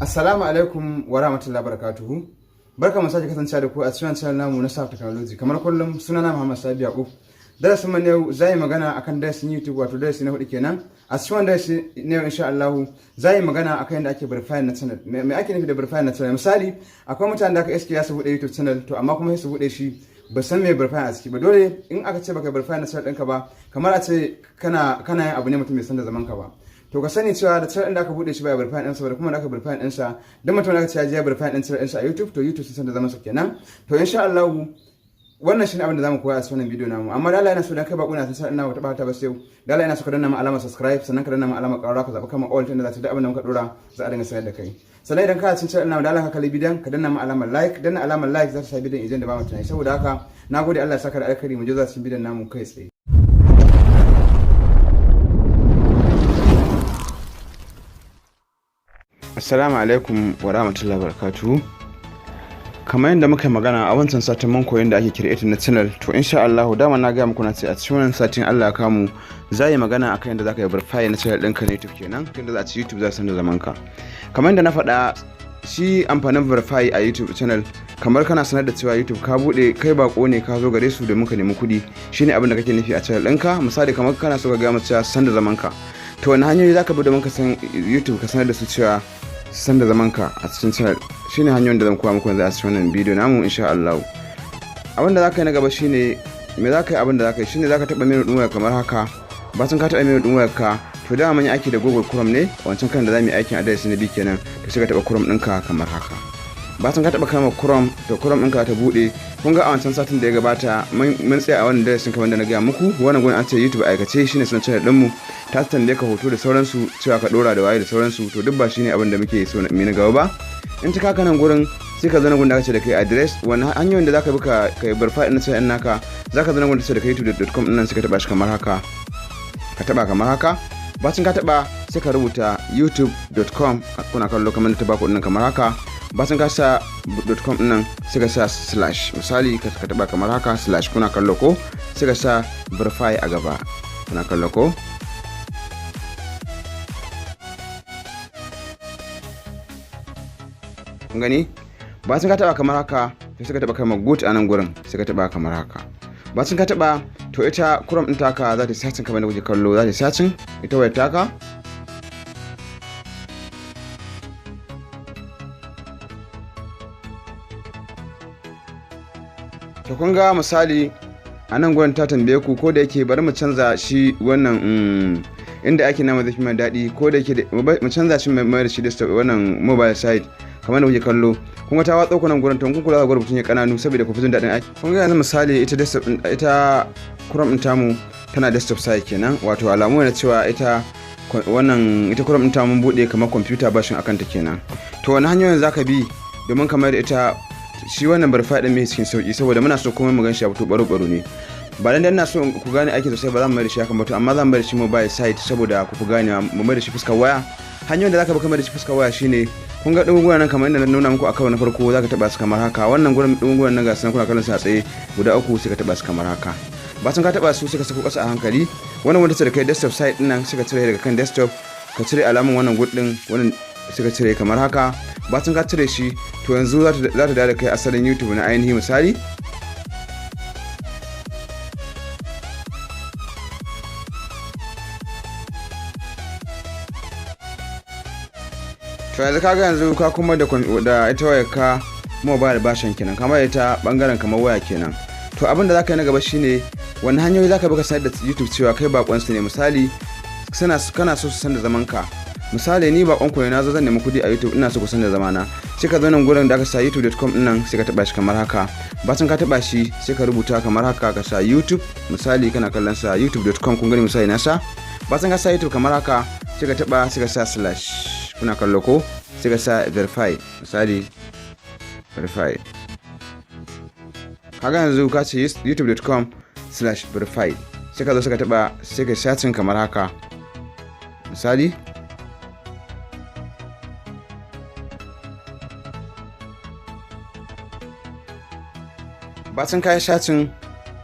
Assalamu alaikum wa rahmatullahi barakatuhu. Barka mu sake kasancewa da ku a cikin channel namu na Saf Technology. Kamar kullum, sunana Muhammad Sabi Yakub. Darasin mu yau zai magana akan darasin YouTube, wato darasi na hudu kenan. A cikin wannan darasi ne yau, insha Allah, zai magana akan yadda ake verify na channel. Me ake nufi da verify na channel? Misali, akwai mutanen da aka iske ya su bude YouTube channel, to amma kuma sai su bude shi ba san me verify a ciki ba. Dole in aka ce baka verify na channel ɗinka ba, kamar a ce kana yin abu ne mutum bai san da zaman ka ba. To ka sani cewa da channel ɗin da aka bude shi ba verify ɗinsa ba, da kuma da aka verify ɗinsa, duk mutum da aka ce ya je ya verify ɗin channel ɗinsa a YouTube, to YouTube sun san da zaman sa kenan. To insha Allah wannan shine abin da zamu koya a cikin wannan bidiyo namu. Amma da Allah yana so, dan kai bako na san ina wata bata ba, sai da Allah yana so ka danna mu alamar subscribe, sannan ka danna mu alamar ƙararrawa, ka zaɓi kamar all, tunda za ta duk abin da muka dora za a dinga sanar da kai. Sannan idan kana cikin channel namu, da Allah ka kalli bidiyon, ka danna mu alamar like. Danna alamar like za ta sa bidiyon idan da ba mu tunani. Saboda haka nagode, Allah ya saka da alkhairi. Mu je za cikin bidiyon namu kai tsaye. Assalamu alaikum wa rahmatullahi wa barakatuhu. Kamar yadda muka magana a wancan satin, mun koyi yadda ake creating na channel. To insha Allah, dama na gaya muku, na ce a cikin wannan satin Allah ya kamu za yi magana akan yadda zaka yi verify na channel ɗinka na YouTube kenan, tunda za a ci YouTube za su san da zaman ka. Kamar yadda na faɗa, shi amfanin verify a YouTube channel, kamar kana sanar da cewa YouTube ka bude, kai bako ne, ka zo gare su domin ka nemi kuɗi. Shine abin da kake nufi a channel ɗinka. Misali, kamar kana so ka gaya musu cewa san da zaman ka. To wani hanyoyi zaka bi domin ka san YouTube, ka sanar da su cewa san da zaman ka a cikin channel? Shine hanyoyin da zan koya muku yanzu a cikin wannan bidiyo namu insha Allah. Abin da zaka yi na gaba shine me zaka yi? Abin da zaka yi shine zaka taba menu din waya kamar haka. Bacin ka taba menu din wayar ka, to dama mun yi aiki da Google Chrome ne wancan kan da zamu yi aikin address na biyu kenan. To sai ka taba Chrome ɗinka kamar haka. Bacin ka taba kama Chrome, to Chrome ɗinka ta bude. Kun ga a wancan satin da ya gabata mun tsaya a wannan darasin. Kamar da na gaya muku, wannan gurin an ce YouTube aikace, shine sunan channel ɗinmu. Ta tambaye ka hoto da sauransu, cewa ka dora da waye da sauransu. To duk ba shine abin da muke so mu na gaba ba. In ta kaka nan gurin, sai ka zo nan gurin da aka ce da kai address. Wani hanyoyin da zaka bi ka kai verify din channel naka? Zaka zo nan gurin da ce da kai youtube.com din nan, sai ka taba shi kamar haka. Ka taba kamar haka. Bacin ka taba, sai ka rubuta youtube.com, kuna kallo, kamar ta baku din kamar haka. Bacin ka sa .com din nan, sai ka sa slash. Misali, ka taba kamar haka, slash, kuna kallo ko? Sai ka sa verify a gaba, kuna kallo ko? Kun gani, bacin ka taba kamar haka, to sai ka taba kamar good a nan gurin, sai ka taba kamar haka. Bacin ka taba, to ita Chrome din taka za ta searching kamar da kuke kallo, za ta searching ita wayar taka. To kun ga misali a nan gurin ta tambaye ku. Ko da yake bari mu canza shi wannan inda ake nama zai fi mai daɗi. Ko da yake mu canza shi, mai da shi desktop, wannan mobile site, kamar da kuke kallo. Kun ga ta watsa ku nan gurin. To kun kula ga rubutun ya kananu saboda ku fi jin daɗin aiki. Kun ga yanzu misali ita desktop, ita Chrome din tamu tana desktop site kenan, wato alamu ne cewa ita wannan, ita Chrome din tamu mun bude kamar computer version akan ta kenan. To wani hanyoyin zaka bi domin kamar ita shi wannan verify din mai cikin sauki? Saboda muna so komai mu gan shi ya fito baro baro ne. Ba dan ina so ku gane aiki sosai ba za mu mai da shi hakan ba, to amma za mu mai da shi mobile site saboda ku fi ganewa. Mu mai da shi fuskar waya. Hanyoyin da zaka bi kamar da shi fuskar waya shine, kun ga ɗugungunan nan kamar inda na nuna muku a karo na farko, zaka taba su kamar haka. Wannan gurin ɗugungunan nan ga su kuna kallon su a tsaye guda uku, sai ka taba su kamar haka. Bacin ka taba su, sai ka sako ƙasa a hankali. Wannan wanda ta da kai desktop site din nan, sai ka cire daga kan desktop, ka cire alamun wannan good din, wannan sai ka cire kamar haka. Bacin ka cire shi, to yanzu za ta dawo da kai asalin YouTube na ainihi. Misali, to yanzu kaga yanzu ka kuma da ita wayar ka mobile version kenan, kamar ita bangaren kamar waya kenan. To abin da zaka yi na gaba shine, wani hanyoyi zaka bi ka sanar da YouTube cewa kai bakon su ne? Misali, suna kana so su san da zaman ka. Misali, ni bakon ku ne, na zo zan nemi kudi a YouTube, ina so ku san da zamana. Sai ka zo nan gurin da aka sa youtube.com din nan, sai ka taba shi kamar haka. Bacin ka taba shi, sai ka rubuta kamar haka, ka sa YouTube. Misali, kana kallon sa youtube.com, kun gani, misali na sa. Bacin ka sa YouTube kamar haka, sai ka taba, sai ka sa slash, kuna kallo ko? Sai ka sa verify. Misali, verify. Kaga yanzu ka ce youtube.com/verify. Sai ka zo, sai ka taba, sai ka searching kamar haka. Misali, Bacin ka yi searching,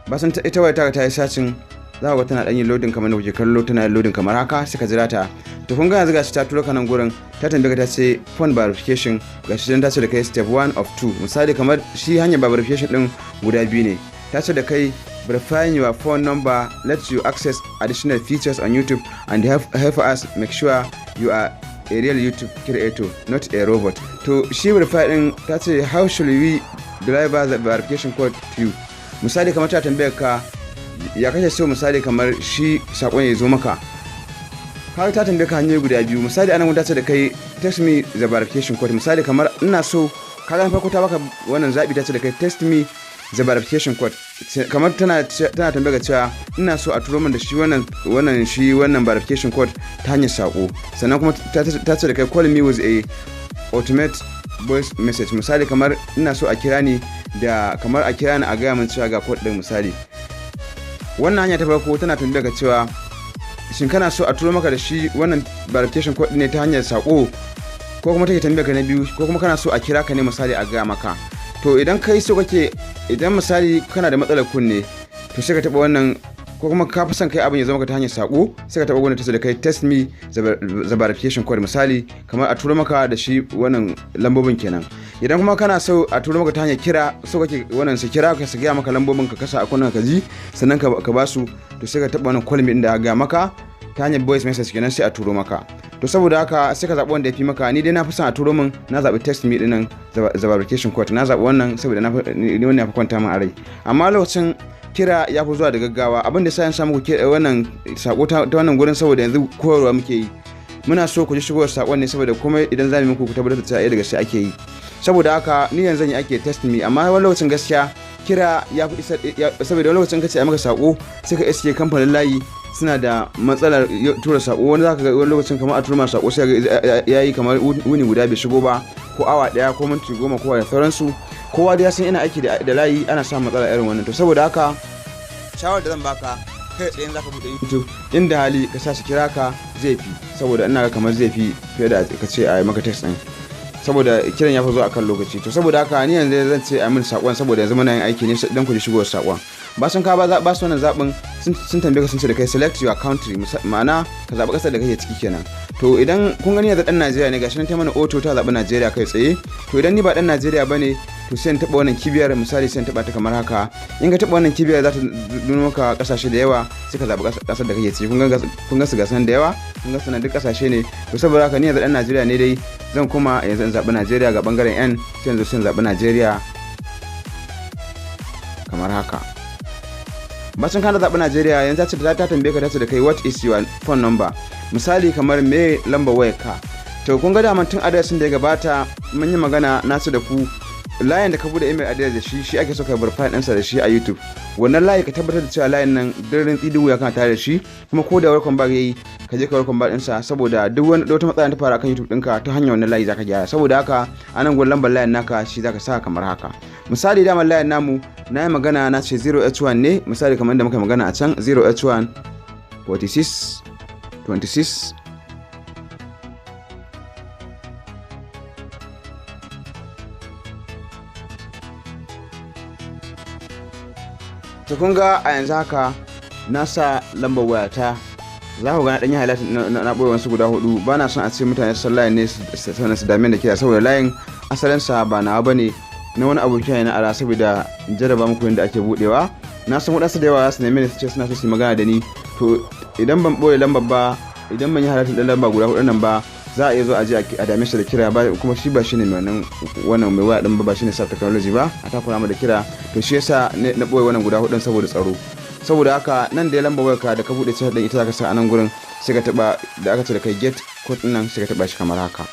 bacin ita wayar ta yi searching, za ga tana ɗan yin loading kamar da kuke kallo, tana yin loading kamar haka, sai ka jira ta. To, kun ga yanzu gashi ta turo ka nan gurin, ta tambaye ka, ta ce phone verification. Gashi dan ta ce da kai step 1 of 2. Misali, kamar shi hanyar verification din guda biyu ne. Ta ce da kai verifying your phone number lets you access additional features on YouTube and help us make sure you are a real YouTube creator, not a robot. To, shi verify din, ta ce, "How should we deliver the verification code to you?" Misali, kamar ta tambayar ka ya kashe so, misali kamar shi sakon ya zo maka. Kaga ta tambaye ka hanyoyi guda biyu. Misali, anan ta ce da kai "Text me the verification code". Misali, kamar ina so, kaga farko ta baka wannan zabi, ta ce da kai "Text me the verification code". Kamar tana tambaye ka cewa ina so a turo min da shi wannan verification code ta hanyar sako. Sannan kuma ta ce da kai "Call me with a automate voice message". Misali, kamar ina so a kira ni da, kamar a kira ni a gaya min cewa ga code din. Misali, wannan hanya ta farko tana tambayar ka cewa shin kana so a turo maka da shi wannan verification code ne ta hanyar sako, ko kuma take tambayar ka na biyu, ko kuma kana so a kira ka ne, misali, a gaya maka. To, idan kai so kake, idan misali kana da matsalar kunne, to sai ka taba wannan, ko kuma ka fi son kai abin ya zama ka ta hanyar sako, sai ka taba wannan ta da kai "Text me the verification code". Misali, kamar a turo maka da shi wannan lambobin kenan. Idan kuma kana so a turo maka ta hanyar kira, so kake wannan su kira ka su gaya maka lambobin, ka kasa a kunnen ka ji, sannan ka ba su, to sai ka taba wannan "call me" din da ga maka ta hanyar voice message kenan, sai a turo maka. To, saboda haka sai ka zaɓi wanda ya fi maka. Ni dai na fi son a turo min, na zaɓi "Text me" dinnan the verification code. Na zaɓi wannan saboda na ni wannan ya fi kwanta min a rai. Amma lokacin kira ya fi zuwa da gaggawa. Abin da sai samu ku wannan sako ta wannan gurin, saboda yanzu koyarwa muke yi, muna so ku ji shigowar sakon ne, saboda kuma idan za mu muku, ku tabbatar da cewa daga sai ake yi. Saboda haka ni yanzu zan yi ake "Text me". Amma wani lokacin gaskiya kira ya fi isa, saboda wani lokacin kace a maka sako, sai ka iske kamfanin layi suna da matsalar tura sako. Wani zaka ga wani lokacin kamar a tura masa sako, sai ya yi kamar wuni guda bai shigo ba, ko awa 1, ko minti 10, ko da sauransu. Kowa da ya san ina aiki da layi, ana samun matsala irin wannan. To, saboda haka shawarar da zan baka kai tsaye, zaka bude YouTube, inda hali ka sa su kira ka zai fi, saboda ina ga kamar zai fi fiye da ka ce a yi maka text din, saboda kiran ya fi zo akan lokaci. To, saboda haka ni yanzu zan ce a min sakon, saboda yanzu muna yin aiki ne don ku ji shigowar sakon. Ba sun ka ba su wannan zaɓin, sun tambaye ka, sun ce da kai "Select your country", ma'ana ka zaɓi ƙasar da kake ciki kenan. To, idan kun gani yanzu ɗan Najeriya ne, gashi nan ta mana auto ta zaɓi Najeriya kai tsaye. To, idan ni ba ɗan Najeriya bane, to sai in taɓa wannan kibiyar. Misali, sai in taɓa ta kamar haka. In ka taɓa wannan kibiyar, za ta nuna maka ƙasashe da yawa, sai ka zaɓi ƙasar da kake ciki. Kun ga su gasan da yawa, kun ga sanan duk ƙasashe ne. To, saboda haka ni yanzu ɗan Najeriya ne dai, zan kuma yanzu in zaɓi Najeriya ga ɓangaren N, sai yanzu sai in zaɓi Najeriya kamar haka. Bacin kana zaɓi Najeriya, yanzu ta ce ta tambaye ka, ta ce da kai "What is your phone number?" Misali, kamar me lambar wayar ka? To, kun ga daman tun adireshin da ya gabata mun yi magana nasu da ku, layin da ka bude email address da shi, shi ake so ka verify ɗinsa da shi a YouTube. Wannan layi, ka tabbatar da cewa layin nan duk tsidin wuya kana tare da shi, kuma ko da welcome back yayi, ka je ka welcome back ɗinsa, saboda duk wani wata matsala ta faru akan YouTube ɗinka, ta hanyar wannan layi zaka gyara. Saboda haka a nan gurin lambar layin naka shi zaka sa kamar haka. Misali, damar layin namu na yi magana, na ce 0h1 ne. Misali, kamar da muka magana a can, 0h1 46 26. To, kun ga a yanzu haka na sa lambar wayata. Za ku ga na ɗanyi highlight, na ɓoye wasu guda hudu. Ba na son a ce mutane su san layin ne sannan su dame da kira, saboda layin asalinsa ba nawa bane, na wani abokin ne na ara saboda jarraba muku yadda ake budewa. Na san waɗansu da yawa su neme ni su ce suna so su yi magana da ni. To, idan ban ɓoye lambar ba, idan ban yi highlight ɗin lamba guda hudu nan ba, za a iya zo a je a dame shi da kira ba, kuma shi ba shine mai wannan mai waya din ba, ba shine sub technology ba, a takura mu da kira. To, shi yasa na boye wannan guda hudun saboda tsaro. Saboda haka nan da ya lamba wayarka da ka bude chat din, ita zaka sa a nan gurin, sai ka taba da aka ce da kai "Get code" din nan, sai ka taba shi kamar haka.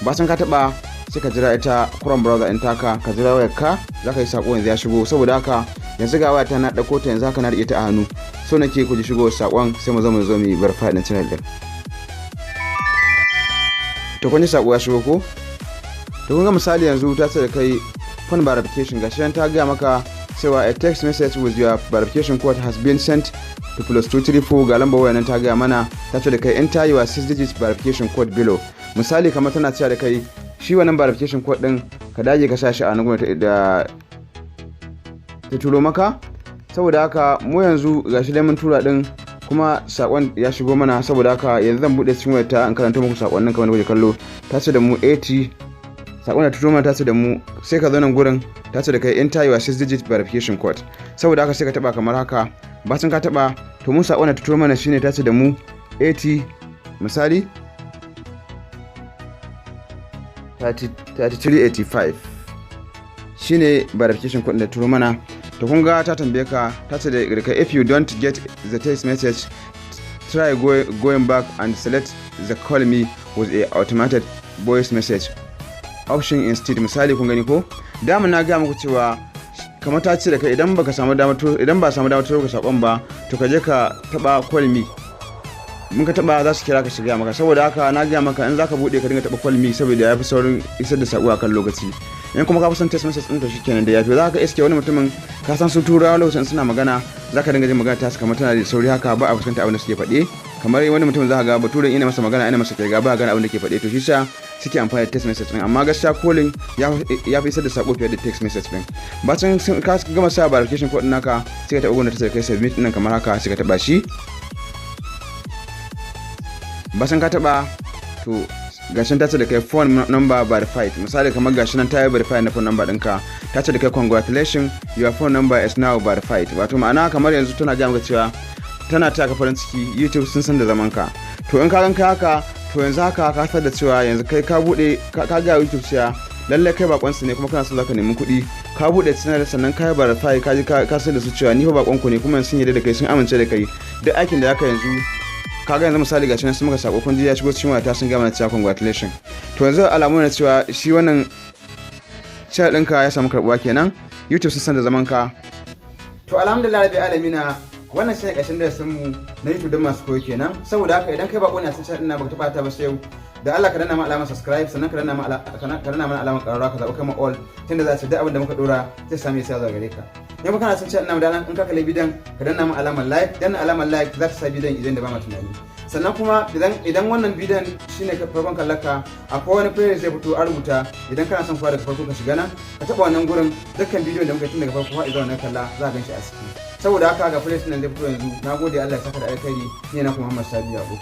Bacin ka taba, sai ka jira ita Chrome browser din taka, ka jira wayarka, zaka yi sako yanzu ya shigo. Saboda haka yanzu ga wayata na dauko ta, yanzu haka na rike ta a hannu, so nake ku ji shigo sakon, sai mu zo mu verify din channel din. To, kun ji sako ya shigo ko? To, kun ga misali yanzu ta ce da kai "Phone verification". Gashi nan ta gaya maka cewa a text message with your verification code has been sent to +234, ga lambar waya nan ta gaya mana. Ta ce da kai "Enter your 6 digit verification code below". Misali, kamar tana cewa da kai shi wannan verification code din, ka dage ka sa shi a nan da Ta turo maka. Saboda haka mu yanzu gashi dai mun tura din, kuma sakon ya shigo mana. Saboda haka yanzu zan bude cikin wayarta in karanta muku sakonnin. Kamar da kuke kallo, ta ce da mu 80, sakon da turo mana, ta ce da mu sai ka zo nan gurin, ta ce da kai "Enter your 6 digit verification code". Saboda haka sai ka taba kamar haka. Bacin ka taba, to mun sakon da turo mana shine ta ce da mu 80, misali 3385 shine verification code da turo mana. To kun ga ta tambaye ka, ta ce da kai "If you don't get the text message, try going back and select the call me with a automated voice message option instead". Misali, kun gani ko? Dama na gaya muku cewa kamar ta ce da kai idan baka samu damar, idan ba samu damar turo ka sakon ba, to ka je ka taba call me. Mun ka taba, za su kira ka shiga maka. Saboda haka na gaya maka, in zaka bude ka dinga taba call me, saboda ya fi saurin isar da sako akan lokaci. In kuma ka fi son text message din, to shikenan da yafi. Za ka iske wani mutumin, ka san su Turawa, lokacin suna magana za ka dinga jin magana ta su kamar tana da sauri haka, ba a fuskanta abin da suke faɗe. Kamar wani mutum za ka ga baturen ina masa magana, ina masa kirga, ba a gane abin da ke faɗe. To shi sa suke amfani da text message din, amma gaskiya calling ya fi isar da sako fiye da text message din. Bacin ka gama sa verification code naka, sai ka taɓa gurin da ta kai submit din kamar haka, sai ka taɓa shi. Bacin ka taɓa, to gashin ta ce da kai "Phone number verified". Misali, kamar gashi nan ta yi verified na phone number ɗinka, ta ce da kai "Congratulations, your phone number is now verified". Wato ma'ana kamar yanzu tana gaya maka cewa tana ta ka farin ciki, YouTube sun san da zaman ka. To in ka gan kai haka, to yanzu haka ka san da cewa yanzu kai ka bude ka ga YouTube cewa lallai kai bakon su ne, kuma kana son zaka nemi kuɗi, ka bude channel, sannan ka yi verify, ka ji ka san da su cewa ni fa bakon ku ne, kuma sun yarda da kai, sun amince da kai. Duk aikin da zaka yanzu, kaga yanzu misali gashi nan sun maka sako, kun ji ya shigo cikin wayata, sun gama cewa "Congratulations". To yanzu alamu na cewa shi wannan channel ɗinka ya samu karɓuwa kenan, YouTube sun san da zaman ka. To alhamdulillah rabbil alamina, wannan shine ƙarshen darasin mu na YouTube don masu koyo kenan. Saboda haka idan kai bako ne a cikin channel ɗin na, baka taɓa ta ba sai yau, da Allah ka danna mana alamar subscribe, sannan ka danna mana alamar ƙararrawa, ka zaɓi kama all, tunda za su duk abin da muka dora zai sami sai zuwa gare ka. In kuma kana son channel ɗin da in ka kalli bidiyon, ka danna mana alamar like. Danna alamar like za ta sa bidiyon idan da ba mu tunani. Sannan kuma idan wannan bidiyon shine ka farkon kallaka, akwai wani playlist zai fito a rubuta. Idan kana son fara daga farko, ka shiga nan ka taba wannan gurin. Dukkan bidiyon da muka tun daga farko har zuwa wannan kalla, za ka gan shi a ciki. Saboda haka ga playlist nan zai fito yanzu. Nagode, Allah ya saka da alkhairi. Ni na kuma Muhammad Sabi Yabo.